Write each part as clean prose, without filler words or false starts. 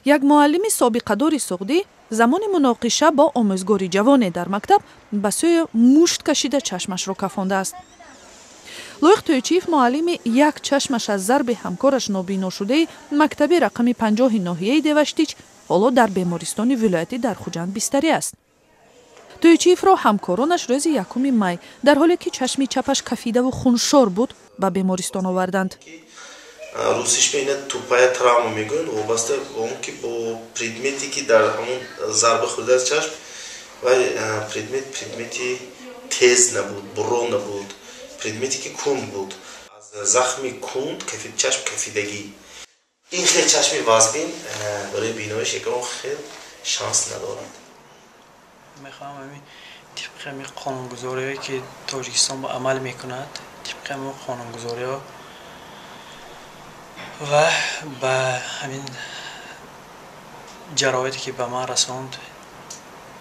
Як муаллими собиқадори суғдӣ замони муноқиша бо омӯзгори ҷавоне дар мактаб ба сӯи мушт кашида, чашмашро кафондааст. Лоиқ Тӯйчиев, муаллими як чашмаш аз зарби ҳамкораш нобиношудаи мактаби рақами 50-и ноҳияи Деваштич, ҳоло дар бемористони вилоятӣ дар Хуҷанд бистарӣ аст. Тӯйчиевро ҳамкоронаш рӯзи 1 май дар ҳоле ки чашми чапаш кафидаву хуншор буд, ба бемористон оварданд. Русиш ба ина тупая травма мегӯянд, вобаста ба он ки бо предмете, ки дар ҳамон зарба хӯрдааст чашм, вай предмет предмети тез набуд, буро набуд, предмете ки кунд буд, аз захми кунд чашм кафидагӣ. Ин хел чашми вазбин барои биноиш ягон хел шанс надорад. Мехоҳам ҳамин тибқи ҳамин қонунгузориҳое, ки Тоҷикистон ба амал мекунад, тибқи ҳамин қонунгузориҳо ва ба ҳамин ҷароҳате, ки ба ман расонд,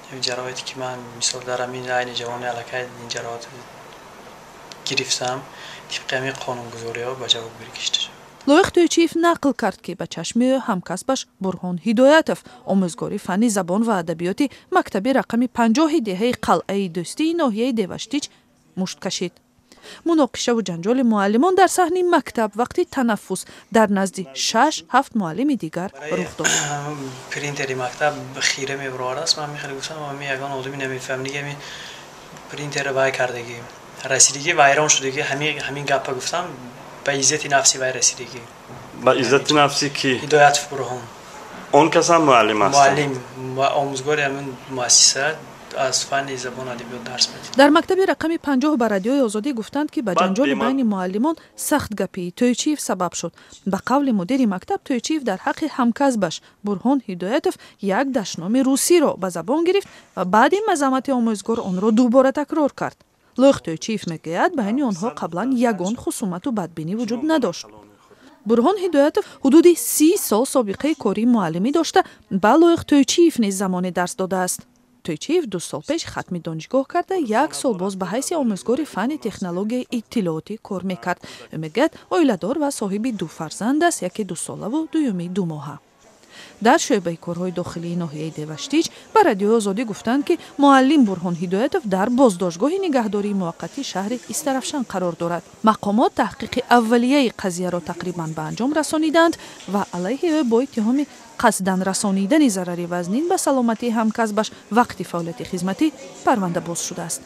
ҳамин ҷароҳате, ки ман мисол дар ҳамин айни ҷавони аллакай ин ҷароҳат гирифтам, тибқи ҳамин қонунгузориҳо ба ҷавобгарӣ кашида шавад. Лоиқ Тӯйчиев нақл кард, ки ба чашми ӯ ҳамкасбаш Бурҳон Ҳидоятов, омӯзгори фанни забон ва адабиёти мактаби рақами 50-и деҳаи Қалъаи Дӯстии ноҳияи Деваштич, мушт кашид. Муноқишаву ҷанҷоли муаллимон дар саҳни мактаб вақти танаффус дар назди шаш ҳафт муаллими дигар рух дод. Принтери мактаб хира мебаровардааст. Ман мехеле гуфтам, ами ягон одами намефаҳм, дига ами принтерро вай кардагӣ, расидагӣ, вайрон шудагӣ. Ҳамин гапа гуфтам, ба иззати нафси вай расидагӣ. Ба иззати нафси кӣ? Ҳидоятов Бурҳон. Он касам муаллим аст? Муаллим ва омӯзгори ҳамин муассиса, аз фанни забон адабиёт дарс медиҳад. Дар мактаби рақами 50 ба Радиои Озодӣ гуфтанд, ки ба ҷанҷоли байни муаллимон сахтгапии Тӯйчиев сабаб шуд. Ба қавли мудири мактаб, Тӯйчиев дар ҳаққи ҳамкасбаш Бурҳон Ҳидоятов як дашноми русиро ба забон гирифт ва баъди мазаммати омӯзгор онро дубора такрор кард. Лоиқ Тӯйчиев мегӯяд, байни онҳо қаблан ягон хусумату бадбинӣ вуҷуд надошт. Бурҳон Ҳидоятов ҳудуди 30 сол собиқаи кории муаллимӣ дошта, ба Лоиқ Тӯйчиев низ замоне дарс додааст. Тӯйчиев 2 сол пеш хатми донишгоҳ карда, як сол боз ба ҳайси омӯзгори фанни технологияи иттилоотӣ кор мекард. Ӯ мегӯяд, оиладор ва соҳиби ду фарзанд аст, яке дусолаву дуюми 2 моҳа. Дар шӯъбаи корҳои дохилии ноҳияи Деваштич ба Радиои Озодӣ гуфтанд, ки муаллим Бурҳон Ҳидоятов дар боздоштгоҳи нигаҳдории муваққатии шаҳри Истарафшан қарор дорад. Мақомот таҳқиқи аввалияи қазияро тақрибан ба анҷом расониданд ва алайҳи ӯ бо иттиҳоми қасдан расонидани зарари вазнин ба саломатии ҳамкасбаш вақти фаъолияти хизматӣ парванда боз шудааст.